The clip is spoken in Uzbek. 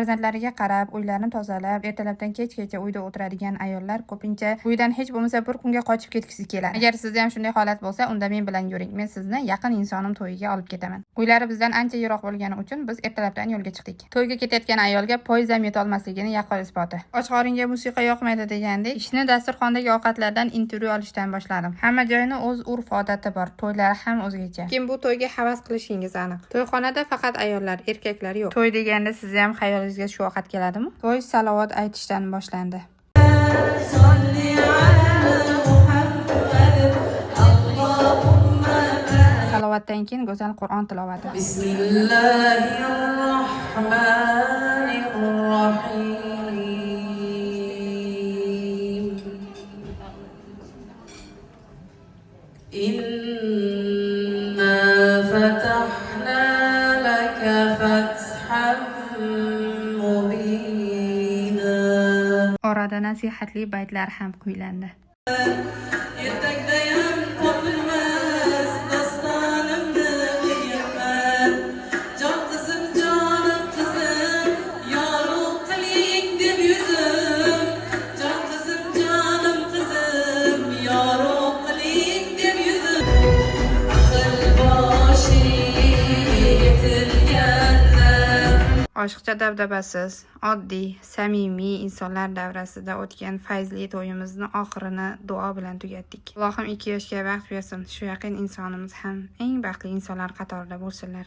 Farzandlariga qarab, uylarini tozalab, ertalabdan kechgacha uyda o'tiradigan ayollar ko'pincha uydan hech bo'lmasa bir kunga qochib ketgisi keladi. Agar sizda ham shunday holat bo'lsa, unda men bilan yuring. Men sizni yaqin insonim to'yiga olib ketaman. Uylari bizdan ancha yiroq bo'lgani uchun biz ertalabdan yo'lga chiqdik. To'yga ketayotgan ayolga poyezd ham yetolmasligini yaqqol isboti. Och qoringa musiqa yoqmaydi degandek, ishni dasturxondagi ovqatlardan intervyu olishdan boshladim. Hamma joyni o'z urf-odati bor, to'ylari ham o'zgacha. Lekin bu to'yga havas qilishingiz aniq. To'yxonada faqat ayollar, erkaklar yo'q. To'y deganda sizni ham xayolingizga shu ovqat keladimi? To'y salovat aytishdan boshlandi. صل على محمد اللهم Salovatdan keyin go'zal Qur'on tilovati. بسم الله الرحمن الرحيم إنا فتحنا لك فتحا مبينا Orada nasihatli baytlar ham kuylandi. Ertakdayam topilmas dostonimni deyapman. Jon qizim, jonim qizim, yorug' qiling deb yuzim. Jon qizim, jonim qizim, yorug' qiling deb yuzim. Aql boshi yetilganda. Oshiqcha dabdabasiz, oddiy, samimiy insonlar davrasida o'tgan fayzli to'yimizni oxirini duo bilan tugatdik. Allohim ikki yoshga baxt bersin. Shu yaqin insonimiz ham eng baxtli insonlar qatorida bo'lsinlar.